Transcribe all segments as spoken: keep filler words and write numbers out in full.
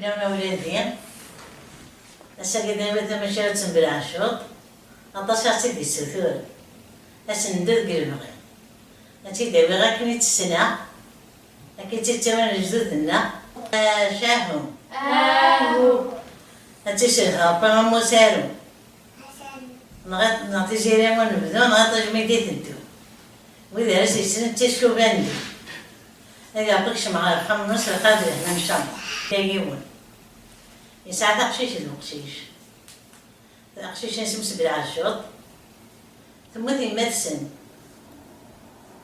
A wladi, ass-agi d awi tamacahut n Belɛacuṭ, aṭas i ɣ-tt-id-yessuturen. Ad s-neddu deg lebɣi. Ad tt-id-awiɣ akken i tt-ssneɣ, akken i tt-id-ttawin lejdud-nneɣ. Acahu! Ahu! Ad tt-isselhu Ṛebbi am usaru. Neɣ, neɣ Tiziri Unebdu, neɣ Ṭajmid Iteddu. Wid ara s-yessnen d ticuba n ddin. Ad iɛeṭṭi kecmeɣ ɣer uxxam-nnes lxir d lehna ncallah. Kra yiwen. Yesɛa taqcict d uqcic. Taqcict-nni isem-is Belɛejjuṭ. Temmut yemma-tsen.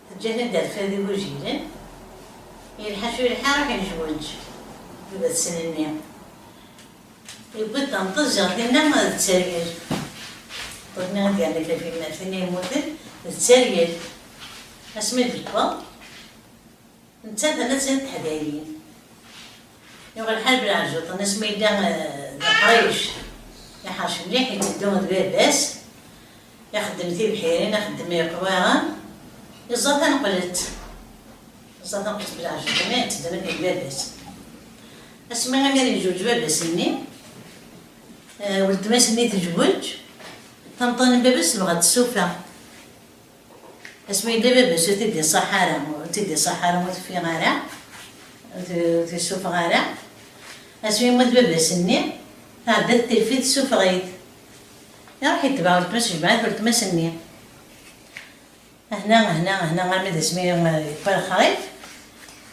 Teǧǧa-ten-id ar fad igujilen. Yelḥa cwi yelḥa, iruḥ yejweǧ. Baba-tsen-nni. Yewwi-d tameṭṭut ziɣ tinna d tteryel. Ṭṭut-nni i d-yerna kra f yemma-tsen yemmuten d tteryel. Asmi d-yewweḍ, nettat terna-tt d teḥdayin. Yuɣ lḥal Belɛejjuṭ-nni asmi yella, eh, d aḥric, iḥrec mliḥ, iteddu d baba-s, ixeddem tibḥirin, ixeddem iqwiren, iẓẓa taneqlet. Ẓẓa taneqlet Belɛejjuṭ-nni iteddu akken d baba-s. Asmi imir yejweǧ baba-s-nni, eh, weltma-s-nni tejweǧ, tameṭṭut n baba-s tebɣa ad tessuffeɣ. Asmi yella baba-s ur t-id-iṣaḥ ara, ur t-id-iṣaḥ ara, ur teffiɣ ara, ur t-, ur t-issufeɣ ara. Asmi yemmut baba-s-nni, tɛedda-t tilfi tessufeɣ-it. Iruḥ yetbeɛ weltma-s, jemɛet weltma-s-nni. Ahna, ahna, ahna, armi d asmi, eh, yewwa lexrif.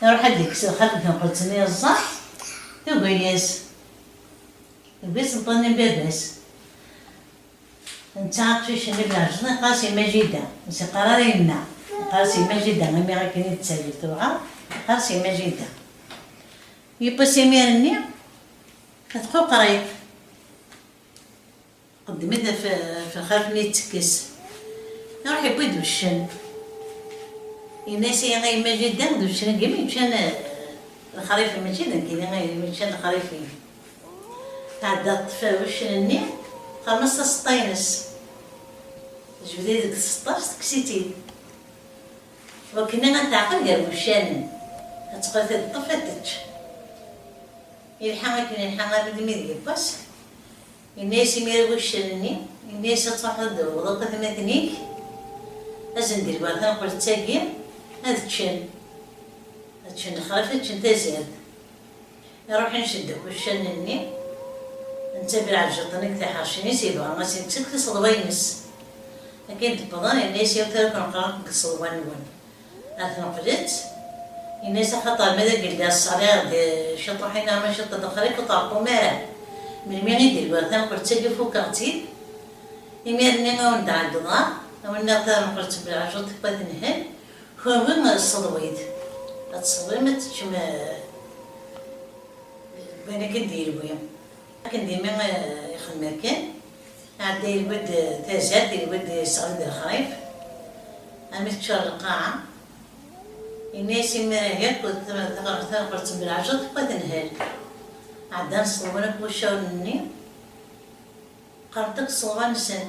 Iruḥ ad d-yekkes lxrif n tneqlet-nni yeẓẓa, tugi-yas. Tugi-yas tmeṭṭut-nni n baba-s. Netta aqcic-nni Belɛejjuṭ yeqqar-as yemma Jida, ur s-yeqqar ara yemma, yeqqar-as yemma Jida, imi akken i d-tettagel tebɣa, yeqqar-as yemma Jida. Yiwwas imir-nni, tquqer-it, tqeddem-it ɣef, ɣef lxerf-nni yettekkes, iruḥ yewwi-d uccen. Yenna-as i yemma Jida, d uccen-agi mi yeččan, eh, lexrif, mačči d nekkini i yeččan lexrif-iw. Tɛedda teṭṭef uccen-nni, terna-as taseṭṭa-ines. Tejbed-it deg tseṭṭa-s, tekkes-it-id. Wakken ad teɛqel gar wuccanen, ad teqqel ad teṭṭef ad tečč. Ilḥa akken ilḥa armi d mi d yiwwas, yenna-as imir i wuccen-nni, yenna-as ad truḥeḍ ad d-tewwḍeḍ atmaten-ik, ad sen-d-ilwiḍ taneqlet-agi, ad ččen. Ad ččen lexrif, ad ččen tazart. Iruḥ inced akk uccanen-nni, netta Belɛejjuṭ-nni deg tiḥercin-is, yebɣa ad s-yekkes akk tiseḍwa-ines. Akken d-wwḍen, yenna-yas: "Yaw tura ad ken-qqreɣ deg tseḍwa-nwen." Ar tneqlet, yenna-yas: "Axaṭer ma d agella ṣṣariɣ-d ciṭuḥin ama ciṭ n lexrif ur tṛeqqum ara. Melmi i d-ilwiɣ taneqlet-agi fukeɣ-tt-id. Imir-nni a wen-d-ɛeggḍeɣ, a wen-nniɣ taneqlet n Belɛejjuṭ tewwa tenhel, kunwi ṣṣeḍwit. Ad tṣeḍwim, ad teččem, eh, deg wayen akken d-yelwi." Akken dimi, eh, ixdem akken, iɛedda yelwi-d, eh, tazart, yelwi-d, yesseɣli-d lexrif, armi teččur lqaɛa. Yenna-yas imir-a: "Yak, taɣ-, taɣ-, taɣ-, taneqlet n Belɛejjuṭ tewwa tenhel." Ɛeddan ṣeḍwen akk wuccanen-nni, qqaren-d akk ṣṣeḍwa-nsen.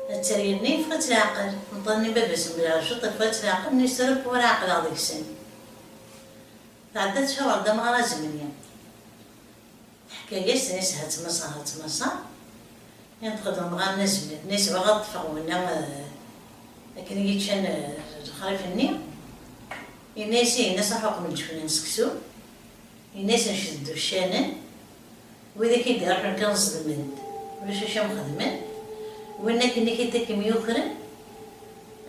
Tteryel-nni yeffeɣ-itt leɛqel, meṭṭan-nni n baba-s n Belɛejjuṭ yeffeɣ-itt leɛqel, nni-s: "Tura ur ɛeqleɣ deg-sen." Tɛedda tcaweṛ-d amɣar azemni. Teḥka-yas, tenna-yas: "Hatmaṣa, hatmaṣa." Yenṭeq-d umɣar-nni azemni, tenna-yas: "Bɣiɣ ad ṭṭfeɣ winna, eh, akken i yi-ččan, eh, lexrif-nni." Yenna-yas: "Ihi, nna-s, ruḥ uqem-d cwiya n seksu." Yenna-yas: "Nced-d uccanen." Widak i d-iruḥen kan ẓedmen-d, ulac acu am xedmen. Win akken i k-id-takem yukren,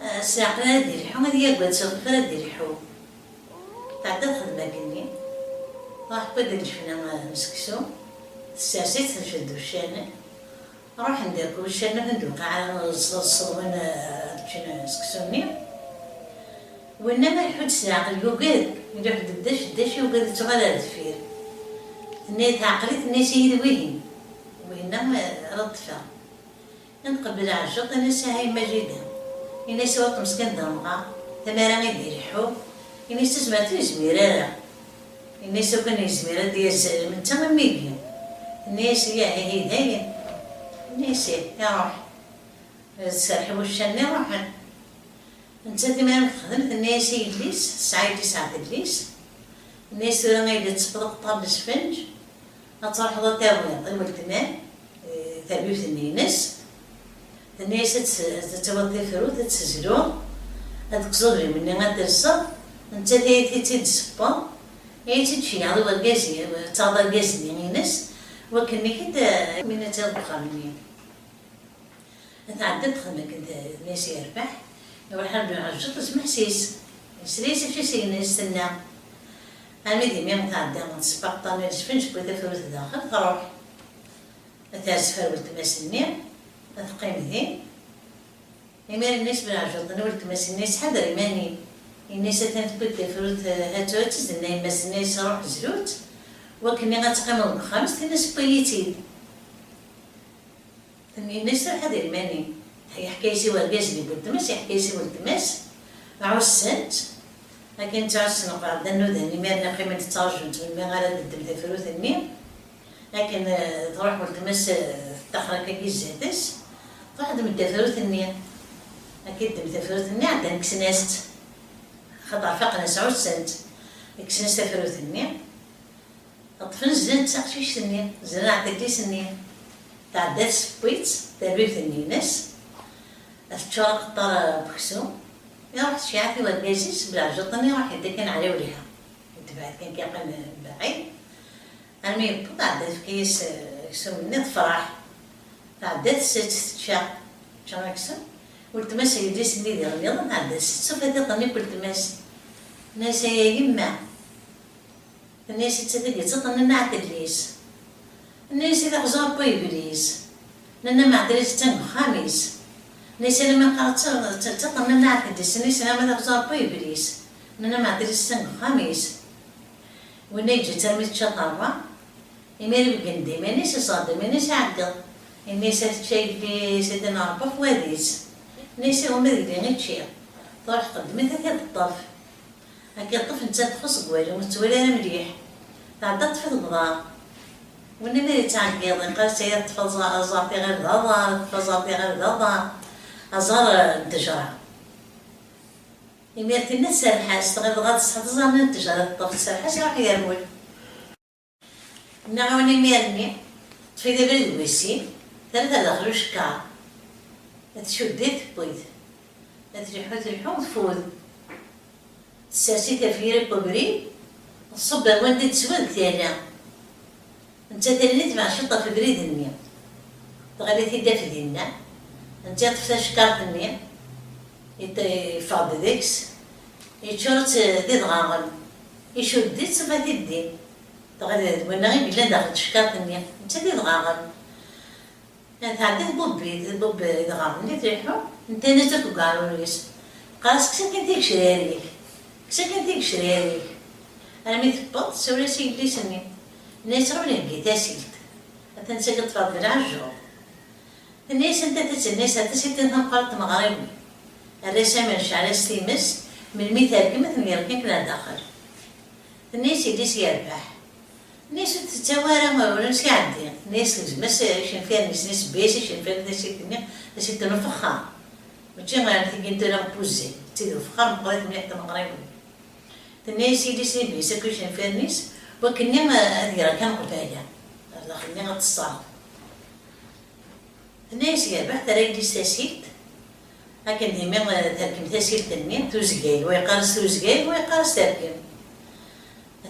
eh, s leɛqel ara d-ilḥu, ad yagad s lxef ara d-ilḥu. Tɛedda texdem akkenni, truḥ tewwi-d lejfna, eh, n seksu, tessers-itt, tenced uccanen. Ruḥen-d akk uccanen, akken d-tewqeɛ ara ṣ-, ṣ-, ṣeḍwen, eh, ad ččen seksu-nni. Winna ma iḥudd s leɛqel yugad, iruḥ-d ddac, ddac yugad, ittuɣal ar deffir. Tenna-yas teɛqel-it, tenna-yas: "Ihi d wihin, wihin ara ṭṭfeɣ." Inṭeq Belɛejjuṭ, yenna-yas: "Aha yemma Jida." Yenna-yas: "Waṭ meskin d amɣar, tamara i d-ileḥḥu." Yenna-yas: "Tazmert ur yezmir ara." Yenna-yas: "Akken yezmir ad d-yazzel netta am wigi." Tenna-yas: "Yah, ihi dayen." Yenna-yas: "Ih, iruḥ." Tserreḥ i wuccanen-nni, ruḥen. Nettat imir-a mi texdem, tenna-yas i yelli-s, tesɛa yelli-s, tesɛa yelli-s, Tenna-yas: "Tura ay d-tettefḍeḍ aqeṭṭar n lesfenǧ, ad truḥeḍ ad tawiḍ i weltma-m, eh, tabibt-nni-ines, tenna-yas ad tt-, ad tawiḍ tafrut, ad tezlu, ad tekkseḍ lbim-nni, ad telseḍ, nettat ay tt-id-tessewweḍ, ay tt-id-tceyyɛeḍ i wergaz-, ad taɣeḍ argaz-nni-ines, wakken-nni-k-id, eh, mi ad tawiḍ deg uxxam-nni." Tɛedda-d texdem akken, tenna-yas yerbeḥ, iruḥ Rebbi Ɛejjuḍ, ismeḥsis. Yesla-yas acu i s-yenna, i s-tenna. Armi d imi tɛedda, tesseww aqeṭṭar-nni n lesfenǧ, tewwi tafrut daxel, truḥ. Ad terzef ar weltma-s-nni, ad teqqim din. Imir-nni s Belɛejjuḍ n weltma-s-nni, yettḥadar iman-im. Yenna-yas: "Atan tewwi-d tafrut, eh, ha-tt-a, ha-tt-a, s-, tenna yemma-s-nni, yesruḥ zrut, wakken ad teqqimeḍ deg uxxam-is, tenna-yas: 'Tewwi-yi-tt-id.'" Tenna-yas: "Ruḥ ad iman-im." Yeḥka-yas i wergaz-nni n weltma-s, yeḥka-yas i weltma-s, ɛussen-tt. Akken ttɛussen, uqreɣ-d annudan, imiren qqiment ttrajunt melmi ara d-teddem tafrut-nni. Akken, eh, truḥ weltma-s, eh, tettaxer akka i zdat-s, truḥ ddem tafrut-nni. Akken ddem tafrut-nni, ɛeddan kksen-as-tt. Axaṭer faqen-as, ɛussen-tt. Kksen-as tafrut-nni. Ṭṭfen, zlan-tt taqcict-nni, zlan aɛtad-is-nni. Tɛedda tesseww-itt tabibt-nni-ines, teččur aqeṭṭar n weksum, iruḥ tecɛef i wergaz-is, Belɛejjuḍ-nni iruḥ yedda kan ɛla wliha. Yetbeɛ-it kan, yeqqim mebɛid. Armi yewweḍ, tɛedda tefka-yas, eh, aksum-nni, tefreḥ. Tɛedda tessett, tečča, tečča aksum. Weltma-s, yelli-s-nni diɣen nniḍen, tɛedda tessett, tufa tiṭ-nni n weltma-s. Tenna-yas: "Ay a yemma." Tenna-yas: "Atta tagi d tiṭ n Nna Ɛtellis." Tenna-yas: "Ad aɣ-ẓer wway bris." Nna Ɛtellis attan deg uxxam-is. Tenna-yas: "Alamma qqareɣ d tiṭ n Nna Ɛtellis." Tenna-yas: "Alamma ad aɣ-ẓer wway bris." Nna Ɛtellis attan deg uxxam-is. Winna yeǧǧa-tt armi tečča terwa. Imir ibeggen-d iman-is, iẓer-d iman-is iɛeggeḍ. Yenna-yas: "A tečča yelli-s, a d-ineɛreb ɣef wad-is." Tenna-yas: "Iɣumma d yelli i ččiɣ." Truḥ tqeddem-it, ad t-id-teṭṭef. Akken teṭṭef, nettat txuṣ deg walu, ur tettwali ara mliḥ. Tɛedda teṭṭef-it deg uḍar. Winna mi yettɛeggiḍ, yeqqar-as: "Ay teṭṭef aẓar, aẓar tiɣir d aḍar, teṭṭef aẓar tiɣir d aḍar, aẓar, eh, n ttejra." Imir tinna tserreḥ-as, tɣil dɣa teṣḥa tẓar-nni n ttejra, teṭṭef, tserreḥ-as, iruḥ yerwel. Nniɣ-awen imir-nni, ṭṭef-it abrid n wis sin, terra-t ar daxel ucekkar. Tcudd-it, tewwi-t. Tleḥḥu, tleḥḥu, tfud. Tessers-it ɣef yiri n webrid, tṣubb ar wanda i d-teswa deg tala. Nettat allen-is tebɛed ciṭ ɣef ubrid-nni. Tɣil ad t-id-taf dinna. Nettat teṭṭef tacekkart-nni, yet-, yeffeɣ-d deg-s, yeččur-itt d idɣaɣen. Icudd-itt, tufa-t-id din. Tɣil d winna i yellan daxel tcekkart-nni, netta d idɣaɣen. Tɛedda tbubbi, tbubbi idɣaɣen-nni, tleḥḥu, netta-nni akk deg uɛrur-is. Qqar-as: "Kkes akin tigecrar-ik, kkes akin tigecrar-ik." Armi tewweḍ, tsawel-as i yelli-s-nni. Tenna-yas: "Ɣiwel heggi tasilt. Atan tagi ṭṭfeɣ-d Belɛejjuḍ." Tenna-yas: "Anta-tt?" Tenna-yas: "Ar tasilt-nni tameqqrant n tmeɣriwin. Err-as aman, ceɛl-as times, melmi terkem ad ten-yerr kan ar daxel." Tenna-yas yelli-s yerbeḥ. Tenna-yas: "Ur t-tettawi ara, ur as-iɛeddi." Tenna-yas: "Tegzem-as icenfiren-is, tenna-yas, tebbi-as icenfiren tasilt-nni, tasilt n ufexxar. Mačči am tigi n tura n wuzzal, d tid ufexxar, meqqrit mliḥ tmeɣriwin." Tenna-yas yelli-s: "Ibbi-as akk icenfiren-is, wakken-nni ad yerr kan qbala, ar daxel-nni ad teṣṣaḍ." Tenna-yas yerbeḥ, terra yelli-s tasilt. Akken d imi, eh, terkem tasilt-nni, tuzgay, wa yeqqar-as tuzgay, wa yeqqar-as terkem.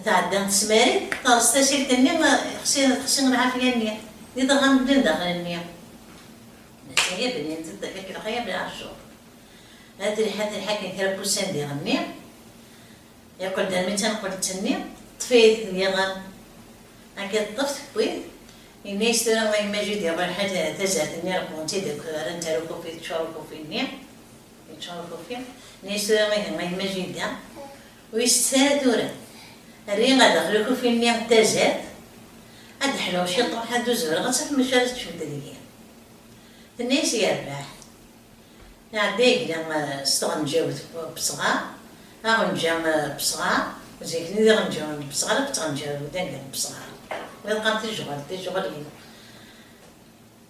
Tɛedda tesmar-it, terreẓ tasilt-nni, eh, texsi, texsi lɛafya-nni. D idɣaɣen medden daxel-nni. Netta ya bnin, tedda akka lxaya Belɛejjuḍ. Ad telḥa, telḥa akken kra n wussan diɣenni. Yeqqel-d armi d taneqlebt-nni, teṭṭef-it diɣen. Akka teṭṭef, tewwi-t. Yenna-yas: "Tura a yemma Judi, ɣur lḥal tazart-nni reqmen-tt-id akk, rran-tt ar ukufi, teččur ukufi-nni." Yeččur ukufi. Yenna-yas: "Tura ihi a yemma Judi, ur yi-tettet ara tura. Err-iyi ar daxel ukufi-nni n tazart, ad d-ḥluɣ ciṭuḥ, ad d-uzureɣ, ad tafem acu ara teččemt deg-i." Tenna-yas: "Yerbeḥ." Iɛedda yegla, eh, s tɣenǧawt n wesɣar, aɣenǧa, eh, n wesɣar, zik-nni d iɣenǧawen n wesɣar akked tɣenǧawt d anga n wesɣar. Wa yeqqar tijɣal, tijɣal n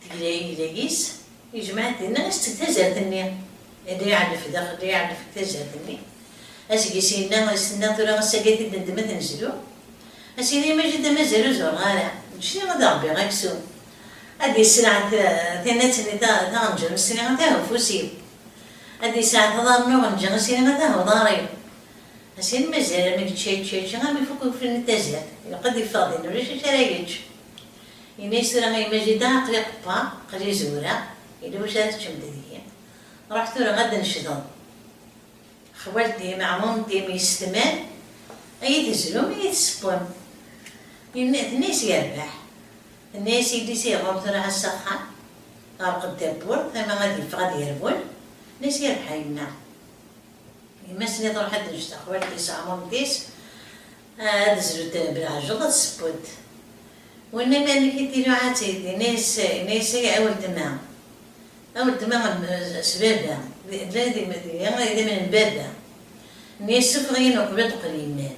tegla-, yegla-is, yejmeɛ-d dinna, isetteg tazart-nni. Yella iɛellef daxel, yella iɛellef deg tazart-nni. Aseggas yenna, as-tenna tura ass-agi ad t-id-neddem ad t-nezlu. As-yini i Majida mazal ur zureɣ ara. Ǧǧet-iyi ad ṛebbiɣ aksum. Ad d-yesselɛet, eh, tannat-nni ta-, taɣenǧa n sriɣ, tahi ufus-iw. Ad d-yesselɛet aḍar n uɣenǧa, as-yini tahi uḍar-iw. As-yini mazal armi yečča, yečča, yečča, armi ifuk ufrin n tazart. Ilaq ad yeffeɣ din, ulac acu ara yečč. Yenna-yas tura i Majida, aql-i qeṭṭeɣ, aql-i zureɣ, yella wacu ara teččemt deg-i. Ruḥ tura ad d-necdeḍ. Xwalti-m, ɛmumti-m, yessetma-m, ad iyi-tezrum, ad iyi-tessewwem. Yenna-, tenna-yas yerbeḥ. Tenna-yas yelli-s iɣum tura s axxam, ɣelqet tawwurt, ama ad yeffeɣ ad yerwel. Tenna-yas yerbeḥ a yemma. Yemma-s-nni truḥ ad d-tecteq xwalti-s, ɛmumti-s, ad d-tezlu belɛejjuḍ, ad tesseww. Winna ma amek i t-iluɛa-tt-id, yenna-yas, yenna-yas a weltma, a weltma, s baba, llan d idammen n baba. Yenna-yas sufeɣ-iyi-n uqbel ad d-qqel yemma-m.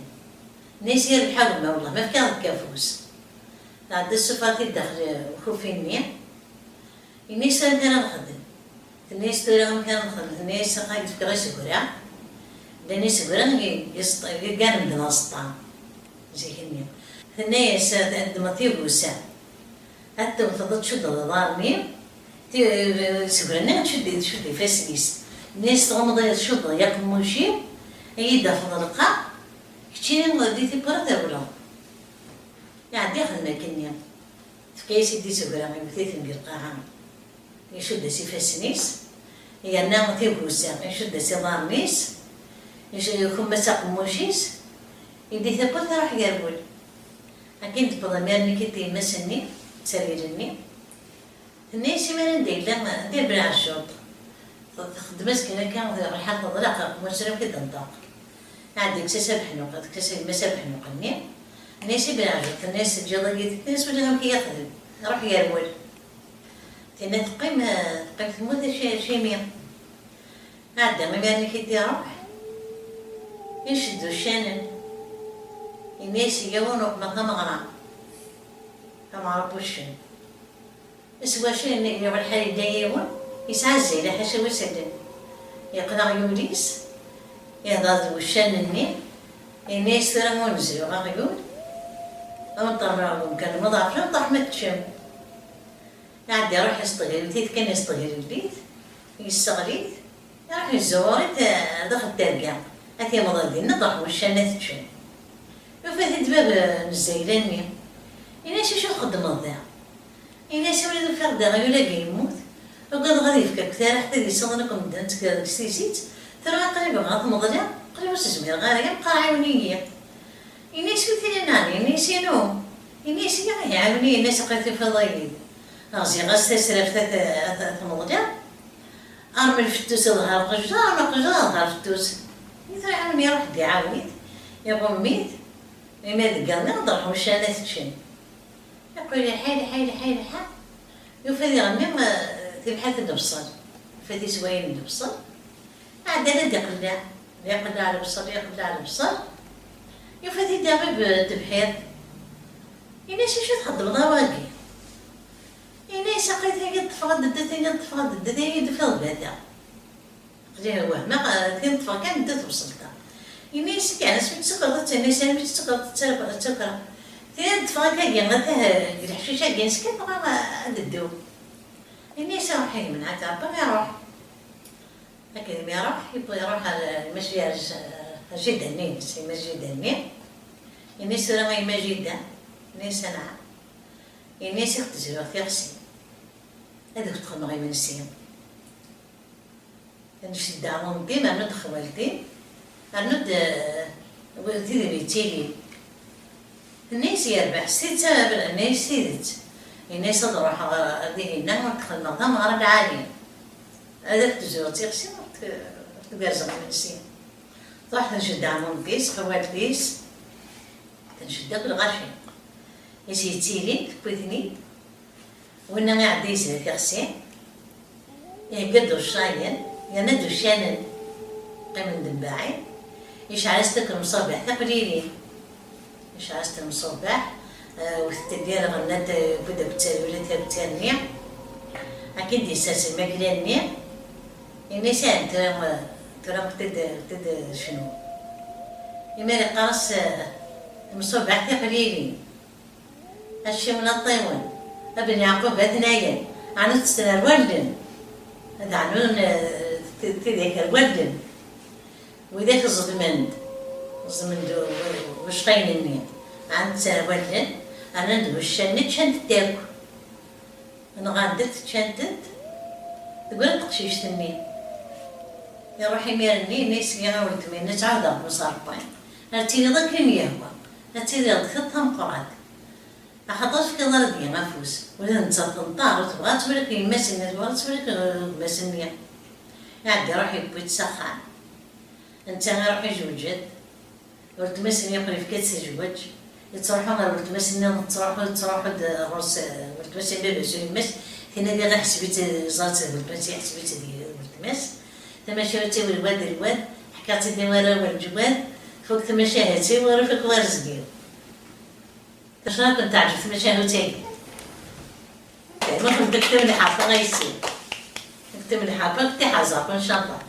Yenna-yas yerbeḥ a gma, wellah ma fkiɣ deg afus. Tɛedda tessufeɣ-t-id daxel ukufi-nni. Yenna-yas amek ara nexdem. Tenna-yas tura amek ara nexdem, tenna-yas ad ak-d-fkeɣ iseggra. Llan iseggra i, i, i gganen d aẓeṭṭa zik-nni. Tenna-yas ad ddmeḍ tigusa, ad tewteḍ ad tcuddeḍ iḍarren-im, ti-, iseggra-nni ad tcudd, tcudd ifassen-is. Tenna-yas tɣummeḍ ad tcuddeḍ i aqemmuc-im, ad iyi-d-tafeḍ lqaɛ, keččini di tiwwura trewleḍ. Iɛedda ixdem akkenni. Tefka-yas-id iseggra, iwet-iten deg lqaɛa. Icudd-as ifassen-is, yerna tigusa, icudd-as iḍarren-is, ic-, ikumma-tt aqemmuc-is, yeldi tawwurt, iruḥ yerwel. Akken tewweḍ imir-nni i d-yemma-s-nni, d ttargil-nni, tenna-yas imir anda yella, anda yella Belɛejjuṭ. Txeddem azgen akka, lḥal teḍleq, aqemmuc-nni amek i d-tenṭeq. Iɛedda yekkes-as abeḥnuq, tekkes-as yemma-s abeḥnuq-nni. Tenna-yas i Belɛejjuṭ, tenna-yas teǧǧiḍ-iyi, tenna-yas ula amek i yi-ixdem, iruḥ yerwel. Tinna teqqim, teqqim temmut aci-, acimi. Iɛedda imir-nni i d-iruḥ, icedd uccanen. Yenna-yas iga win uqma tameɣra, tameɣra n wuccen. S wacu yenna, yuɣ lḥal yella yiwen, yesɛa zzayla ḥaca wi sellen. Yeqqen aɣyul-is, ihder d wuccanen-nni, yenna-yas tura ur nezluɣ aɣyul, ad wen-ternuɣ deg umkan n uḍɛef, ad truḥem ad teččem. Iɛedda iruḥ yesṭeglil-it, kan yesṭeglil-it, yesseɣli-t, iruḥ yezzuɣer-it, eh, ar daxel terga. Ad t-yemḍel dinna, ad ruḥen wuccanen ad t-ččen. Yufa-t-id bab, eh, n zzayla-nni. Yenna-yas acu txeddmeḍ da? Ini-as i wid ufiɣ-d aɣyul-agi yemmut, ugadeɣ ad yefk akk taraḥt ad yessaḍen akk medden ad tekker deg-s tizit, tura aql-i bɣiɣ ad t-meḍleɣ, aql-i ur s-zmireɣ ara, ya meqqar ɛiwen-iyi. Ini-as wi t-ilan ɛni? Ini-as inu. Ini-as iya, ihi ɛiwen-iyi, ini-as aql-i tufiḍ-iyi-d. Ɣziɣ-as tasraft ad t-, ad t-, ad t-meḍleɣ, armi lfettus iḍher qejder, armi qejder iḍher fettus. I tura ɛiwen iruḥ-d iɛawen-it, iɣumm-it, imi deg iḍ-nni ad d-ruḥen wuccanen ad t-ččen. Yeqqel ilḥa, ilḥa, ilḥa, ilḥa. Yufa diɣenni, eh, tibḥirt n lebṣel. Yufa tiswayin n lebṣel. Ɛeddan ad d-iqelleɛ. Iqelleɛ lebṣel, iqelleɛ lebṣel. Yufa-t-id iɣib, eh, tebḥirt. Ini-as acu txeddmeḍ a wagi? Ini-as aql-i tagi ṭṭfeɣ-d dda, tagi ṭṭfeɣ-d dda, tagi d-ufiɣ bata. Aql-i wehmeɣ, eh, tin ṭṭfeɣ kan dda tebṣelt-a. Ini-as, yeɛni asmi tt-tsekreḍ ad tt-, ini-as, asmi tt-tsekreḍ ad tt-, ad tt-sekreɣ. Tin ad ṭṭfeɣ akkagi, atah, eh, deg leḥcic-agi, s kan bɣiɣ ad dduɣ. Ini-as, iruḥ, ihi menɛet Rebbi, iruḥ. Akken mi iruḥ, yewwi, iruḥ ar, ar, ar jida-nni-ines, i Majida-nni. Ini-as, tura ay Majida, ini-as, anɛam. Ini-as, i ɣ-tezruɣ tixsi. Ad ak-d-xedmeɣ imensi. Ncedda Ɛmumti, rnu-d xwalti, rnu-d, eh, wid, tid i yettilin. Tenna-yas yerbeḥ, s tidet a baba, tenna-yas s tidet. Yenna-yas ad ruḥeɣ ɣer dihinna, ad k-xedmeɣ tameɣra lɛali. Ad ak-d-zruɣ tixsi, ad k-, ad k-gerzeɣ imensi. Truḥ tenced Ɛmumti-s, xwalti-s, tenced akk lɣaci. I s-yettilin, tewwi-ten-id. Winna iɛedda yezla tixsi, ihegga-d uccayen, yerna-d uccanen, qqimen-d mbaɛid, yecɛel-as-d akk lemṣabeḥ tiqlilin, yecɛel-as-d lemṣabeḥ, eh, wtet-d yir ɣennat, eh, wid akk ttarwila tirni, akken d-yessers lmakla-nni, ini-as, "Tura, tura wtet-d, wtet-d cnu." Imir iqqar-as, eh, Msubaḥ tiqlilin, acciwen aṭiwen, a ben Yeɛqub atnayen, ɛnu tessen ar wallen, ad ɛnun eh, ti- tidak ar wallen. Widak ẓedmen-d, ẓedmen-d u- u- ucqayen-nni, ɛnu tessen ar wallen, rnan-d wuccan-nni ččan-t akk. Nɣan-tent ččant-tent, teggra teqcict-nni. Iruḥ imir-nni, yenna-yas: "Sliɣ a weltma-inu, ttɛawdeɣ-d Musa Ṛebban, ar tiliḍ akken i m-yehwa, ad tiliḍ d tiṭ tameqqrant, axaṭer tefkiḍ ara deg-i afus, ula d nettat tenṭer, ur tebɣi ad twali akk yemma-s-nni, ur tebɣi ad twali akk gma-s-nni." Iɛedda iruḥ yewwi-tt s axxam. Netta iruḥ ijewǧ-d. Weltma-s-nni yeqqel yefka-tt tezweǧ. Yettruḥu ɣer weltma-s-nni, tettruḥu, tettruḥu-d ɣur-s, eh, weltma-s n baba-s u yemma-s. Tinna diɣ iḥseb-itt, ẓer-tt d weltma-s, iḥseb-itt d weltma-s. Tamacahut-iw lwad d lwad, ḥkiɣ-tt-id i warraw n leǧwad, tfuk tmacahut-iw, ur ifuk warezg-iw. Acu ad kent-teɛǧeb tmacahut-agi? Terma kent-tektem lḥerfa a yessi. Tektem lḥerfa, kent-iḥerzeɣ, ncallah.